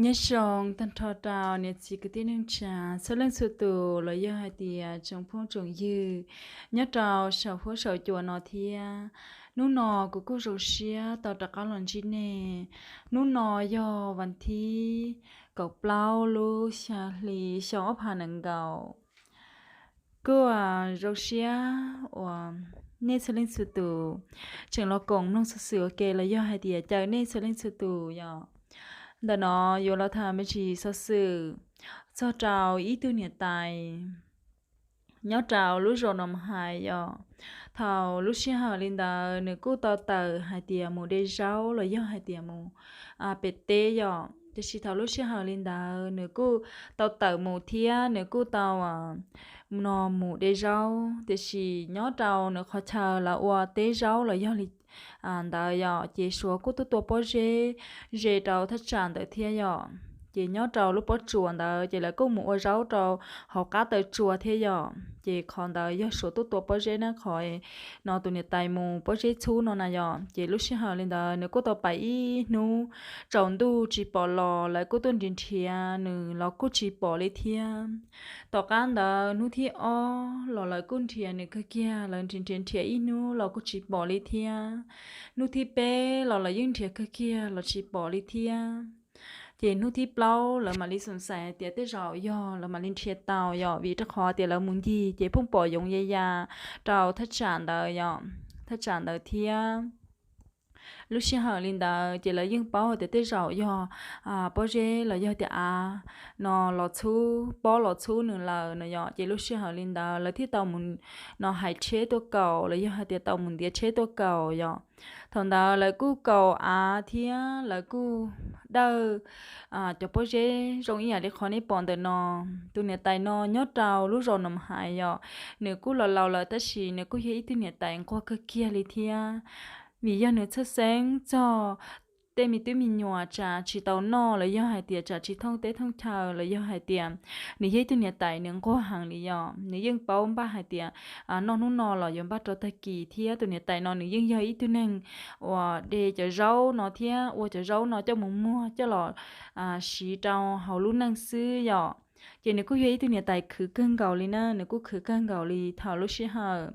Nyob zoo tag nrho rau niam txiv kwv tij neej tsa txhua leej txhua tus los yog hais tias tsoom phooj tsoom ywg nyob rau saum huab saum cua no thiab. Hnub no kuv kuj zoo siab tau rov qab los ntsib nej. Hnub no yog vas thib kaum plaub lub xya hli xyoo ob phav nees nkaum. Kuj zoo siab uas nej txhua leej txhua tus tseem los koom mloog xov xwm ua ke los yog hais tias caw nej txhua leej txhua tus yom. Ntawm no yuav los tham me ntsis xov xwm txog rau ib tug niam tais nyob rau lub zos Noo Hais yom. Thaum lub sij hawm li ntawd nws kuj tau tawm hais tias mus de zaub los yog hais tias mus pem teb yom. Tiam sis thaum lub sij hawm li ntawd nws kuj tau tawm mus thiab nws kuj tau no mus de zaub, tiam sis nyob rau nws qhov chaw lawv ua teb zaub los yog li ntawd yom, ces Suav kuj tuaj tua pob zeb ze rau thaj tsam ntawd thiab yom. Ces nyob rau lub pob tsuas ntawd ces lawv kuj mus ua zaub rau hauv qab taw tsua thiab yom. Ces qhov ntawd yog Suav tuaj tua pob zeb na, qhov no tus niam tais mus pob zeb txhub no na yom. Ces lub sij hawm li ntawd nws kuj tau pais ib hnub tsaus ntuj tsis pom los, lawv kuj tuaj nrhiav nrhiav nws los kuj tsis pom li thiab. Tom qab ntawd hnub thib ob los lawv kuj nrhiav nws kawg kiag, lawv nrhiav nrhiav nrhiav ib hnub los kuj tsis pom li thiab. Hnub thib peb los lawv yeej nrhiav kawg kiag los tsis pom li thiab. Ces hnub thib plaub lawv mam li xoom xais hais tias tej zaum yog lawv mam li nrhiav tau yom, vim rau qhov tias lawv mus ncig ces pheej pom yoov ya ya rau thaj tsam ntawd yom, thaj tsam ntawd thiab. Lub sij hawm li ntawd ces lawv yeej paub hais tias tej zaum yog pob zeb los yog tias av no los txhub, pob los txhub nws lawm no yom. Ces lub sij hawm li ntawd lawv thiaj tau mus no hais tsheb tuaj kaum los yog hais tias tau mus ntiav tsheb tuaj kaum yom. Thaum ntawd lawv kuj kaum av thiab lawv kuj dawj cov pob zeb zoo ib yam li qhov nej pom ntawm no. Tus niam tais no nyob rau lub zos Noo Hais yom, nws kuj los laus lawm tab sis nws kuj yog ib tug niam tais nquag kawg kiag li thiab. Vim yog nws txhawj xeeb txog tej me tub me nyuam tsam tsis tau noj los yog hais tias tsam tsis thooj teb thooj chaw los yog hais tias nws yog ib tug niam tais nws nquag heev li yom. Nws yeej paub npaj hais tias noj hnub no los yuav npaj rau tag kis thiab. Tus niam tais no nws yeej yog ib tug neeg uas de cov zaub no thiab ua cov zaub no coj mus muag coj los siv rau hauv lub neej xwb yom. Ces nws kuj yog ib tug niam tais khwv kawg nkaus li na, nws kuj khwv kawg nkaus li. Thaum lub sij hawm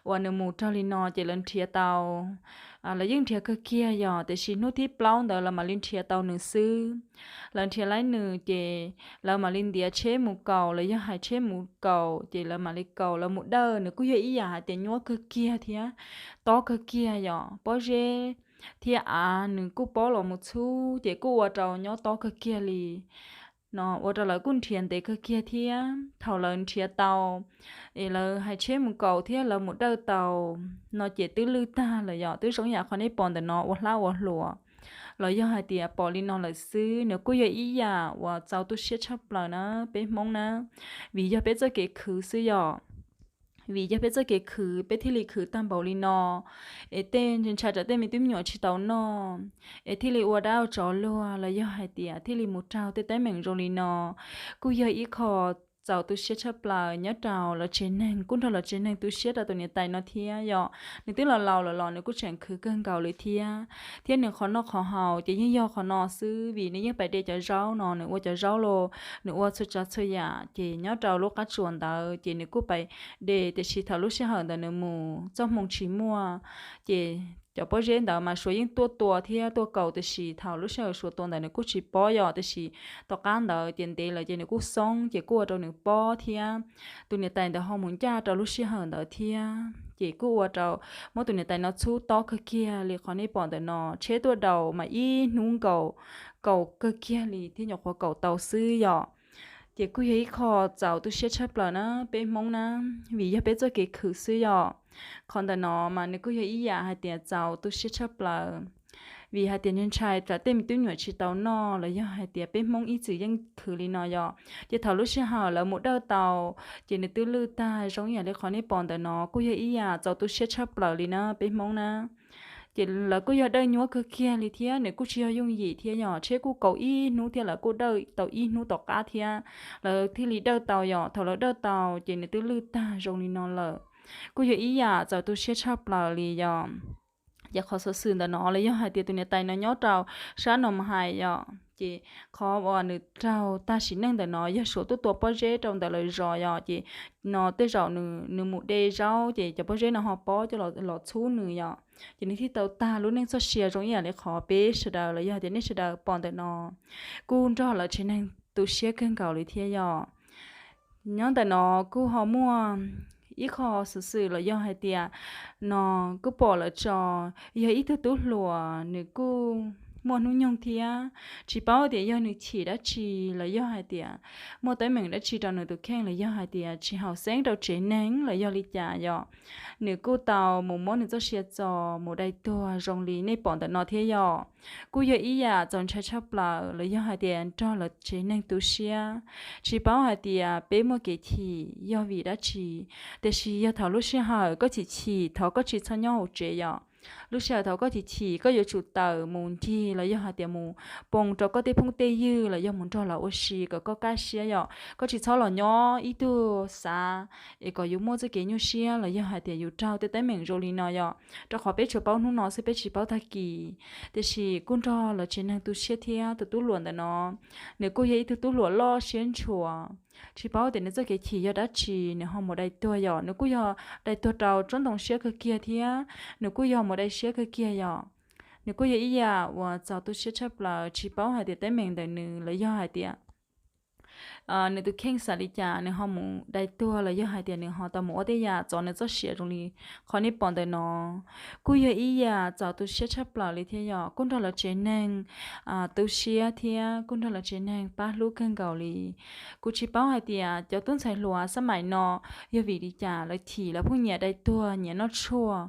uas nws mus raug li no ces lawv nrhiav tau, lawv yeej nrhiav kawg kiag yom, tiam sis hnub thib plaub ntawd lawv mam li nrhiav tau nws xwb. Lawv nrhiav laib nws ces lawv mam li ntiav tsheb mus kaum los yog hais tsheb mus kaum ces lawv mam li kaum, lawv mus dawj. Nws kuj yog ib yam hais tias nyuaj kawg kiag thiab tob kawg kiag yom, pob zeb thiab av nws kuj pob los mus txhub ces kuj ua rau nyob tob kawg kiag li no, ua rau lawv kuj nrhiav ntev kawg kiag thiab. Thaum lawv nrhiav tau es lawv hais tsheb mus kaum thiab lawv mus dawj tau no ces twb lwj tag lawm yom, twb zoo yam qhov nej pom ntawm no ua hlab ua hlua los yog hais tias pom li no lawm xwb. Nws kuj yog ib yam uas txaus tu siab tshaj plaws na peb Hmoob na, vim yog peb txoj kev khwv xwb yom. Vim yog peb txoj kev khwv peb thiaj li khwv tag npaum li no, es tej ntshai tsam tej me tub me nyuam tsis tau noj, es thiaj li ua dab ua tsov luag los yog hais tias thiaj li mus raug tej teeb meem zoo li no. Kuj yog ib qho txaus tu siab tshaj plaws nyob rau lawv tsev neeg, kuj nrog lawv tsev neeg tu siab rau tus niam tais no thiab yom. Nws twb los laus lawm los nws kuj tseem khwv kawg nkaus li thiab. Thiab nws qhov noj qhov haus ces yeej yog qhov no xwb, vim nws yeej pais de cov zaub no, nws ua cov zaub los nws ua txhua tsav txhua yam, ces nyob rau lub qab tsuas ntawd ces nws kuj pais de, tiam sis thaum lub sij hawm ntawd nws mus txoj hmoo tsis muaj, ces cov pob zeb ntawd mas Suav yeej tuaj tua thiab tuaj kaum, tiam sis thaum lub sij hawm Suav tua ntawd nws kuj tsis pob yom, tiam sis tom qab ntawd ces ntev lawm ces nws kuj xoob ces kuj ua rau nws pob thiab. Tus niam tais ntawd ho mus ncaj rau lub sij hawm ntawd thiab ces kuj ua rau muab tus niam tais no txhub tob kawg kiag li qhov nej pom ntawm no. Tsheb tuaj daus mas ib hnub nkaus, kaum kawg kiag li thiab nyuam qhuav kaum tau xwb yom. Ces kuj yog ib qho txaus tu siab tshaj plaws na peb Hmoob na, vim yog peb txoj kev khwv xwb yom. Qhov ntawm no mas nws kuj yog ib yam hais tias txaus tu siab tshaj plaws, vim hais tias ntshai tsam tej me tub me nyuam tsis tau noj los yog hais tias peb Hmoob ib txwm yeej khwv li no yom. Ces thaum lub sij hawm lawv mus dawj tau ces nws twb lwj tag zoo ib yam li qhov nej pom ntawm no, kuj yog ib yam txaus tu siab tshaj plaws li na peb Hmoob na. Ces lawv kuj yog dawj nyuaj kawg kiag li thiab, nws kuj tsis yog yooj yim thiab yom, tsheb kuj kaum ib hnub thiab lawv kuj dawj tau ib hnub tom qab thiab lawv thiaj li dawj tau yom. Thaum lawv dawj tau ces nws twb lwj tag zoo li no lawm, kuj yog ib yam txaus tu siab tshaj plaws li yom. Ces qhov xov xwm ntawm no los yog hais tias tus niam tais no nyob rau sab Noo Hais yom. Ces qhov uas nws raug tag sim neej ntawm no yog Suav tuaj tua pob zeb rau ntawm lawv zos yom, ces no tej zaum nws mus de zaub ces cov pob zeb no ho pob coj los txhub nws yom. Ces nws thiaj tau tag lub neej txoj sia zoo ib yam li qhov peb sawv daws los yog tias nej sawv daws pom ntawm no. Kuj nrog lawv tsev neeg tu siab kawg nkaus li thiab yom. Nyob ntawm no kuj ho muaj ib qho xov xwm los yog hais tias no kuj pom lawv tso, yog ib tug tub hluas nws kuj muaj hnub nyoog thiab, tsis paub tias yog nws chim dab tsi los yog hais tias muaj teeb meem dab tsi rau nws tus kheej los yog hais tias tsis haum xeeb rau tsev neeg los yog li cas yom. Nws kuj tau mus muab nws txoj sia txo mus dai tuag zoo li nej pom ntawm no thiab yom. Kuj yog ib yam txaus ntshai tshaj plaws los yog hais tias nrog lawv tsev neeg tu siab. Tsis paub hais tias peb muaj kev chim yog vim dab tsi, tiam sis yog thaum lub sij hawm koj chim chim thov koj tsis txhob nyob hauv tsev yom. Lub sij hawm thaum koj chim chim koj yuav tsum tawm mus ncig los yog hais tias mus poo rau koj tej phooj tej ywg los yog mus nrog lawv ua si kom koj kaj siab yom. Koj tsis txhob los nyob ib tug xav es kom yus muaj txoj kev nyuaj siab los yog hais tias yus raug tej teeb meem zoo li no yom, rau qhov peb tsuas paub hnub no xwb peb tsis paub tag kis. Tiam sis kuj nrog lawv tsev neeg tu siab thiab tus tub hluas ntawm no, nws kuj yog ib tug tub hluas loj siab ntshua. Tsis paub tias nws txoj kev chim yog dab tsi nws ho mus dai tuag yom. Nws kuj yog dai tuag rau tsob ntoo siab kawg kiag thiab nws kuj yog mus dai siab kawg kiag yom. Nws kuj yog ib yam uas txaus tu siab tshaj plaws, tsis paub hais tias teeb meem ntawm nws los yog hais tias nws tus kheej xav li cas nws ho mus dai tuag los yog hais tias nws ho tau mus ua tej yam txov nws txoj sia zoo li qhov nej pom ntawm no. Kuj yog ib yam txaus tu siab tshaj plaws li thiab yom. Kuj nrog lawv tsev neeg tu siab thiab kuj nrog lawv tsev neeg pab hlub kawg nkaus li. Kuv tsis paub hais tias cov tub ntxhais hluas xab maim no yog vim li cas lawv chim lawv pheej nyiam dai tuag nyiam noj tshuaj.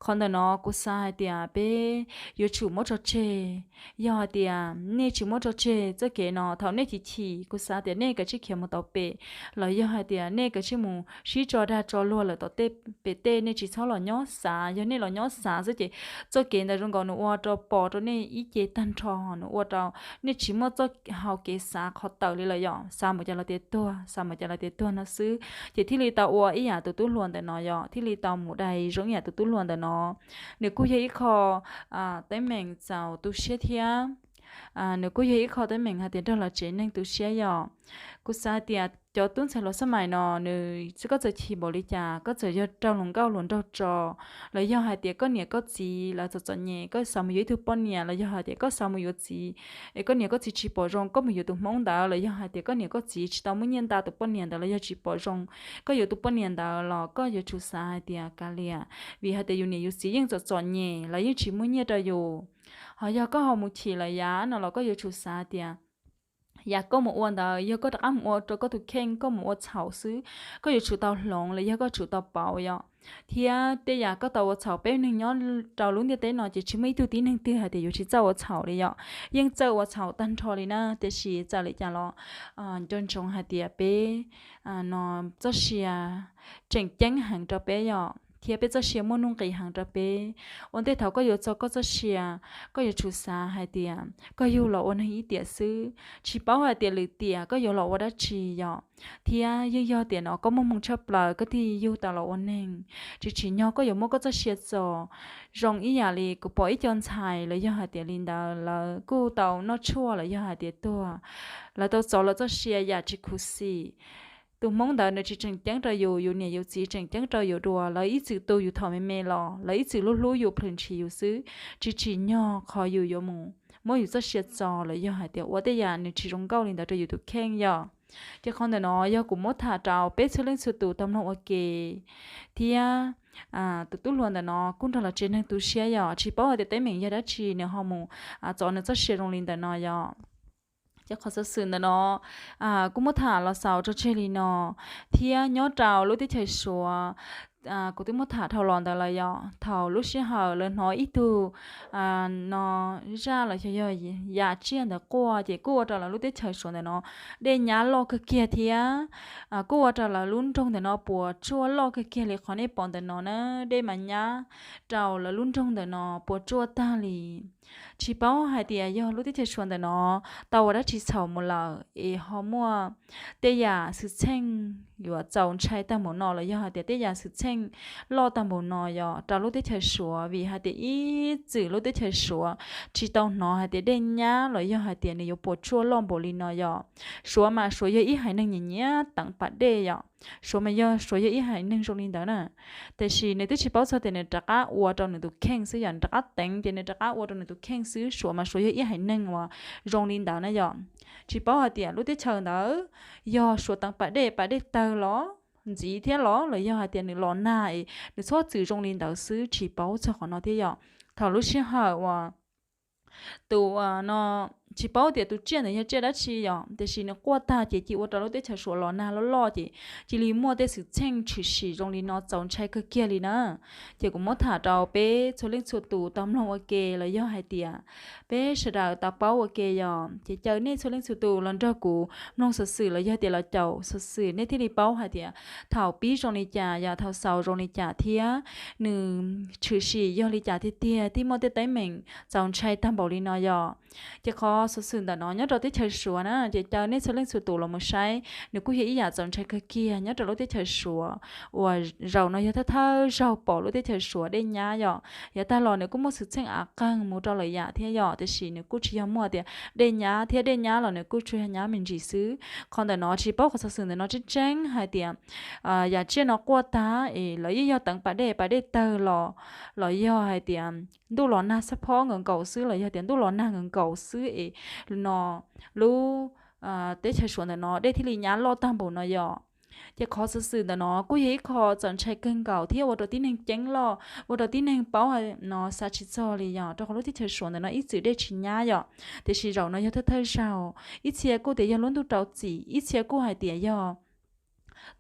Qhov ntawm no kuv xav hais tias peb yuav tsum muab tso tseg. Yog hais tias nej tsis muab tso tseg txoj kev no thaum nej chim chim kuv xav tias nej kav tsij khiav mus tom pem, los yog hais tias nej kav tsij mus sib tso dag tso luag lawm tom tej pem tej, nej tsis txhob los nyob xav. Yog nej los nyob xav xwb ces txoj kev ntawd zoo nkaus nws ua rau pom rau nej ib ce tag nrho, nws ua rau nej tsis muaj txoj hau kev xav qhov tawm li lawm yom. Xav mus cas los tias tuag, xav mus cas los tias tuag no xwb. Ces thiaj li tau ua ib yam tus tub hluas ntawm no yom, thiaj li tau mus dai zoo ib yam tus tub hluas ntawm no. Nws kuj yog ib qho teeb meem txaus tu siab thiab nws kuj yog ib qho teeb meem hais tias nrog lawv tsev neeg tu siab yom. Kuv xav hais tias cov tub ntxhais hluas xab maim no nws, koj txawm chim npaum li cas, koj txawm yog raug luag nkauj luag nraug tso, los yog hais tias koj niam koj txiv lawv txom txom nyem koj xav mus yuav ib tug poj niam los yog hais tias koj xav mus yuav txiv, es koj niam koj txiv tsis pom zoo koj mus yuav tus Hmoob ntawd los yog hais tias koj niam koj txiv tsis tau muaj nyiaj nta tus poj niam ntawd los yog tsis pom zoo koj yuav tus poj niam ntawd los koj yuav tsum xav hais tias kav liam, vim hais tias yus niam yus txiv yeej txom txom nyem lawv yeej tsis muaj nyiaj rau yus. Ho yog koj ho mus chim lawv yav no los koj yuav tsum xav tias yam koj mus ua ntawd yog koj rov qab mus ua rau koj tus kheej, koj mus ua txhaum xwb. Koj yuav tsum tau hloov los yog koj tsum tau pauv yom. Thiab tej yam koj tau ua txhaum peb neeg nyob rau lub ntiaj teb no ces tsis muaj ib tug tib neeg twg hais tias yuav tsis txawj ua txhaum li yom. Yeej txawj ua txhaum tag nrho li na, tiam sis txawm li cas los nco ntsoov hais tias peb no txoj sia tseem ceeb heev rau peb yom, thiab peb txoj sia muaj nuj nqis heev rau peb. Ua ntej thaum koj yuav txo koj txoj sia, koj yuav tsum xav hais tias koj yug los ua neeg ib tiam xwb, tsis paub hais tias lwm tiam koj yuav los ua dab tsi yom. Thiab yeej yog tiam no koj muaj hmoo tshaj plaws koj thiaj yug tau los ua neeg. Tsis tsim nyog koj yuav muab koj txoj sia txo zoo ib yam li kuv pom ib co ntxhais los yog hais tias li ntawd lawv kuj tau noj tshuaj los yog hais tias tuag, lawv tau txo lawv txoj sia yam tsis khuv xim. Tus Hmoob ntawd nws tsis tseem ceeb rau yus, yus niam yus txiv tseem ceeb rau yus dua, lawv ib txwm tu yus thaum me me los lawv ib txwm hlub hlub yus plhws ntshis yus xwb. Tsis tsim nyog qhov yus yuav mus muab yus txoj sia txo los yog hais tias ua tej yam nws tsis zoo nkauj li ntawd rau yus tus kheej yom. Ces qhov ntawm no yog kuv muab tham rau peb txhua leej txhua tus tau mloog ua ke, thiab tus tub hluas ntawm no kuj nrog lawv tsev neeg tu siab yom, tsis paub hais tias teeb meem yog dab tsi nws ho mus txo nws txoj sia zoo li ntawm no yom. Ces qhov xov xwm ntawm no kuj muab tham los xaus tso tseg li no, thiab nyob rau lub teb chaws Suav, kuv twb muab tham dhau los ntawd lawm yom, thaum lub sij hawm lawv hnov ib tug no zaj los xyov yog yam tsiaj ntawd quaj ces kuj ua rau lawv lub teb chaws Suav ntawm no dej nyab loj kawg kiag thiab kuj ua rau lawv lub nroog ntawm no puas tsuaj loj kawg kiag li qhov nej pom ntawm no na. Dej mas nyab rau lawv lub nroog ntawm no puas tsuaj tag li. Tsis paub hais tias yog lub teb chaws Suav ntawm no tau ua dab tsi txhaum mus lawm es ho muaj tej yam xwm txheej yuav txaus ntshai tag npaum no los yog hais tias tej yam xwm txheej loj tag npaum no yog rau lub teb chaws Suav, vim hais tias ib txwm lub teb chaws Suav tsis tau hnov hais tias dej nyab los yog hais tias nws yuav puas tsuaj loj npaum li no yog. Suav mas Suav yog ib haiv neeg nyiam nyiam teev pas dej yom. Suav mas yog Suav yog ib haiv neeg zoo li ntawd na. Tiam sis nws twb tsis paub txog tias nws rov qab ua rau nws tus kheej xwb yom, nws rov qab teev ces nws rov qab ua rau nws tus kheej xwb. Suav mas Suav yog ib haiv neeg uas zoo li ntawd na yom. Tsis paub hais tias lub teb chaws ntawd yog Suav teev pas dej, pas dej tawg los ntxiv thiab los los yog hais tias nws los nag es nws txhob txwm zoo li ntawd xwb, tsis paub txog qhov no thiab yom. Thaum lub sij hawm uas tus no, tsis paub tias tus tsiaj ntawd yog tsiaj dab tsi yom, tiam sis nws quaj tag ces cia ua rau lub teb chaws Suav los nag loj loj ces cia li muaj tej xwm txheej tshwm sim zoo li no txaus ntshai kawg kiag li na. Ces kuv muab tham rau peb txhua leej txhua tus tau mloog ua ke los yog hais tias peb sawv daws tau paub ua ke yom. Ces caw nej txhua leej txhua tus los nrog kuv mloog xov xwm los yog tias los caum xov xwm nej thiaj li paub hais tias thaum pib zoo li cas yom, thaum xaus zoo li cas thiab nws tshwm sim yog li cas tiag tiag thiaj muaj tej teeb meem txaus ntshai tag npaum li no yom. Ces qhov xov xwm ntawm no nyob rau teb chaws Suav na, ces caw nej txhua leej txhua tus los mus saib, nws kuj yog ib yam txaus ntshai kawg kiag nyob rau lub teb chaws Suav uas zaum no yog thawj thawj zaug pom lub teb chaws Suav dej nyab yom. Yav tag los nws kuj muaj xwm txheej av qeeg mus rau lawm yam thiab yom, tiam sis nws kuj tsis yog muaj tias dej nyab thiab, dej nyab los nws kuj tsuas yog nyab me ntsis xwb. Qhov ntawm no tsis paub qhov xov xwm ntawm no tseeb tseeb hais tias yam tsiaj no quaj tag es lawv yeej yog teev pas dej, pas dej tawg los, los yog hais tias ntuj los nag xab phob nkaus nkaus xwb los yog tias ntuj los nag nkaus nkaus xwb es no lub teb chaws Suav ntawm no dej thiaj li nyab loj tag npaum no yom. Ces qhov xov xwm ntawm no kuj yog ib qho txaus ntshai kawg nkaus thiab ua rau tib neeg ceeb loj, ua rau tib neeg paub no xav tsis txog li yom, rau qhov lub teb chaws Suav ntawm no ib txwm dej tsis nyab yom. Tiam sis zaum no yog thawj thawj zaug, ib txhia kuj tias yog lub ntuj rau txim, ib txhia kuj hais tias yog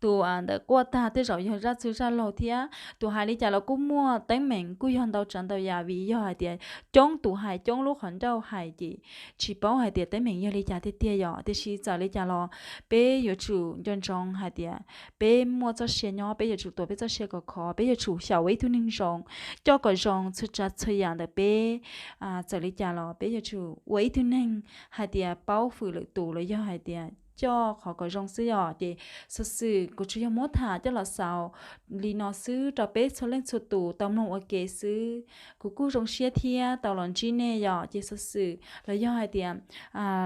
tus ntawm quaj tag tej zaum yog zaj txwg zaj laug thiab. Tus hais li cas los kuj muaj teeb meem kuj yog ntau tsav ntau yam vim yog hais tias coob tus hais coob lub qhov ncauj hais ces tsis paub hais tias teeb meem yog li cas tiag tiag yom. Tiam sis txawm li cas los peb yuav tsum nco ntsoov hais tias peb muaj txoj sia nyob, peb yuav tsum tuav peb txoj sia kom khov, peb yuav tsum xyaum ua ib tug neeg zoo, coj kom zoo txhua tsav txhua yam ntawm peb. Txawm li cas los peb yuav tsum ua ib tug neeg hais tias paub hwm lwm tus los yog hais tias coj qhov kom zoo xwb yom. Ces xov xwm kuv tsuas yog muab tham coj los xaus li no xwb rau peb txhua leej txhua tus tau mloog ua ke xwb. Kuv kuj zoo siab thiab tau los ntsib nej yom. Ces xov xwm los yog hais tias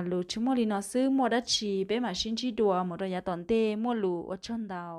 lus tsis muaj li no xwb, muaj dab tsi peb mam sib ntsib dua mus rau yav tom ntej, muaj lus ua tsaug ntau.